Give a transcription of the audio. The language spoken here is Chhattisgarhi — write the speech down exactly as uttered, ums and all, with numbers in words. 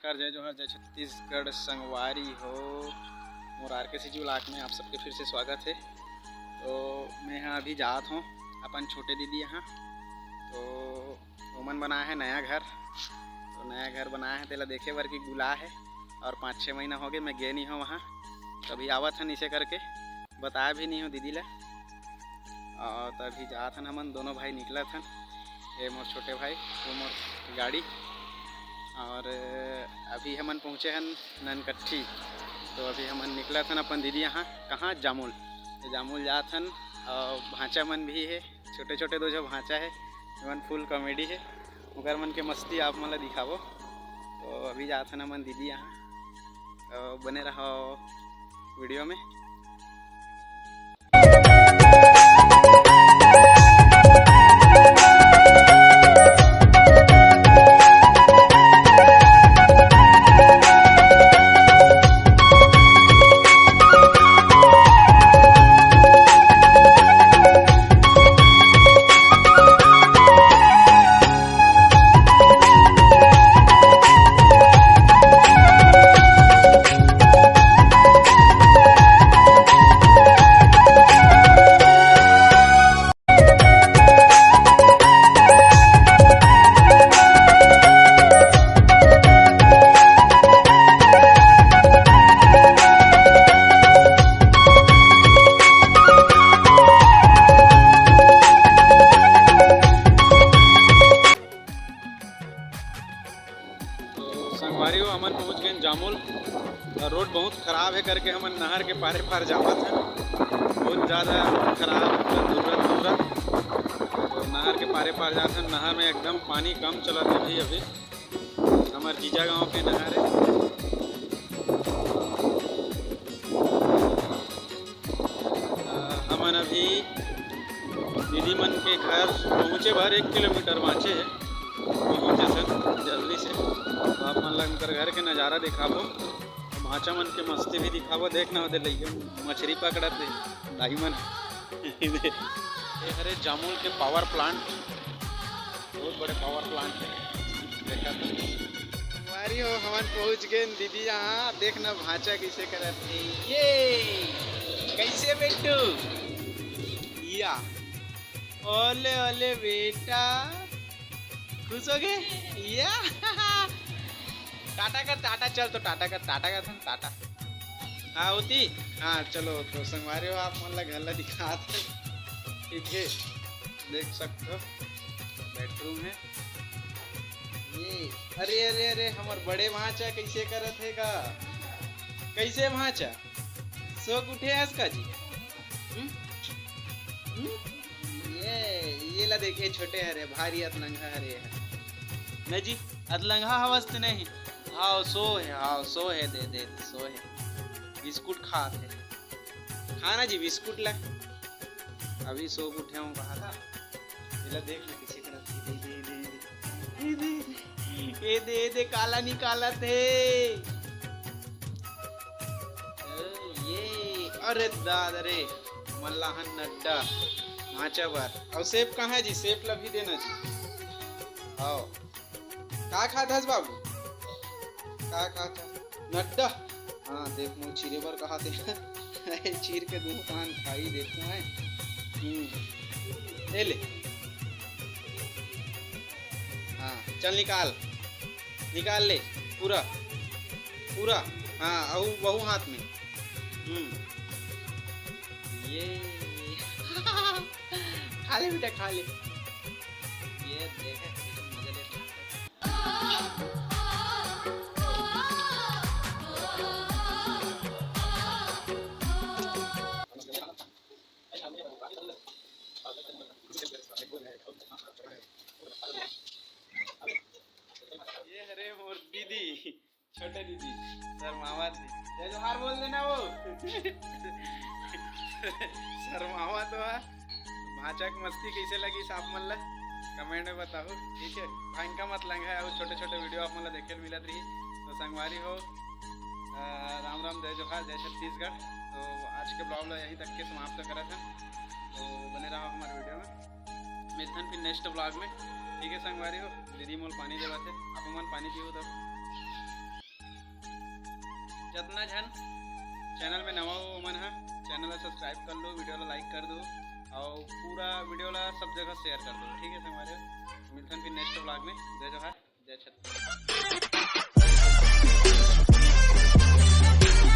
नमस्कार, जय जोहार, जय छत्तीसगढ़ संगवारी हो। मोर आर के सी जी vlog में आप सबके फिर से स्वागत है। तो मैं यहाँ अभी जात हूँ अपन छोटे दीदी यहाँ। तो ओमन बनाए हैं नया घर, तो नया घर बनाए हैं, तेला देखे बर की बुला है। और पाँच छः महीना हो गए मैं गए नहीं हूँ वहाँ, तो अभी आवत हन इसे करके, बताया भी नहीं हूँ दीदी ला। और तो अभी जात हन हमन दोनों भाई निकलत हन, ये मोर छोटे भाई, वो मोर गाड़ी। और अभी हमन पहुँचे हन ननकट्ठी, तो अभी हमन निकलत हन अपन दीदी यहाँ। कहाँ? जामुल। तो जामुल जात हन। और भांचा मन भी है, छोटे छोटे दो झो भांचा है, मन full comedy है, ओकर मन के मस्ती आप मन ला दिखाबो। तो अभी जात हन हमन दीदी यहाँ, तो बने रहो वीडियो में। तो संगवारी हो, हमन पहुंच गए जामुल। और रोड बहुत खराब है करके हमन नहर के पारे पार जावत है। बहुत ज़्यादा खराब, दूर दूर। तो नहर के पारे पार जात है, नहर में एकदम पानी कम चलत है अभी अभी। हमर जीजा गांव के नहर है। अ, हमन अभी दीदी मन के घर पहुँचे बर एक किलोमीटर बाँचे हे, पहुँचे सन जल्दी से। आप मन ला उनकर घर के नज़ारा दिखाबो, भांचा मन के मस्ती भी दिखाबो। देख ना, ओदे लइका मछरी पकड़त हे, दाई मन। ये हरे जामुल के पावर प्लांट, बहुत बड़े पावर प्लांट है। देखा था। संगवारी हो, हमन पहुंच गए दीदी यहाँ। देख ना, भांचा कैसे करत है। ये कैसे बेटू? या, ओले ओले बेटा, खुश हो गए? या। टाटा कर, टाटा। चल तो टाटा कर, टाटा कर, टाटा। हाँ होती। हाँ, चलो तो संगवारी हो, आप मन ला घर ला दिखात है। ठीक है, देख सकते हो, बेडरूम है ये। अरे अरे अरे, हमर बड़े भांचा कैसे करत है का? कैसे भांचा? सो के उठे हस का जी? हम्म? हम्म? ये, ये ला देखे, छोटे हरे, भारी अतलंगा हरे है। नहीं जी, अतलंगा हवस ते नहीं। हाव, सो है, हाव, सो है, दे दे, सो है। बिस्कुट खात है। खाना जी बिस्कुट ला। अभी सो के उठे हूँ, कहा था। ये ला देख ना, किसी तरह दे दे दे दे। ये दे, ये दे, ये दे, काला निकालत हे। ये, अरे दादा रे, मल्लाहन नड्डा, भांचा बर। और सेब कहाँ है जी? सेब ला भी देना जी। आओ। का खात हस बाबू? का खात हस? नड्डा। हाँ, देख, मोर चीरे बर कहा थे। चीर के दूँ, पान खाई देखो है। हम्म। ले ले। हाँ, चल निकाल, निकाल ले पूरा, पूरा। हाँ, अउ वहू हाथ में। हम्म। ये। खा ले बेटा, खा ले। ये देखे, मजा ले। ये हरे मोर दीदी, छोटे दीदी, शर्मावत हे। जय जोहार बोल देना वो। शर्मावत हे। भांचा के मस्ती कैसे लगिस आप मन ला comment में बताओ, ठीक है। भांचा मत लंघा, अउ छोटे छोटे video आप मन ला देखे ल मिलत रही। तो संगवारी हो, अ, राम राम, जय जोहार, जय छत्तीसगढ़। तो आज के vlog ला यहीं तक के समाप्त करत हन। तो बने रहो हमारे video में, मिलथन फिर next vlog में, ठीक है संगवारी हो। दीदी मोल पानी देवत हे, आप मन पानी पीहू तब। जितना झन चैनल में नवा हो, ओमन ह चैनल ला सब्सक्राइब कर लो, वीडियो ला लाइक कर दो और पूरा वीडियो ला सब जगह शेयर कर दो, ठीक है संगवारी हो? मिलथन फिर नेक्स्ट व्लॉग में। जय जोहार, जय छत्तीसगढ़।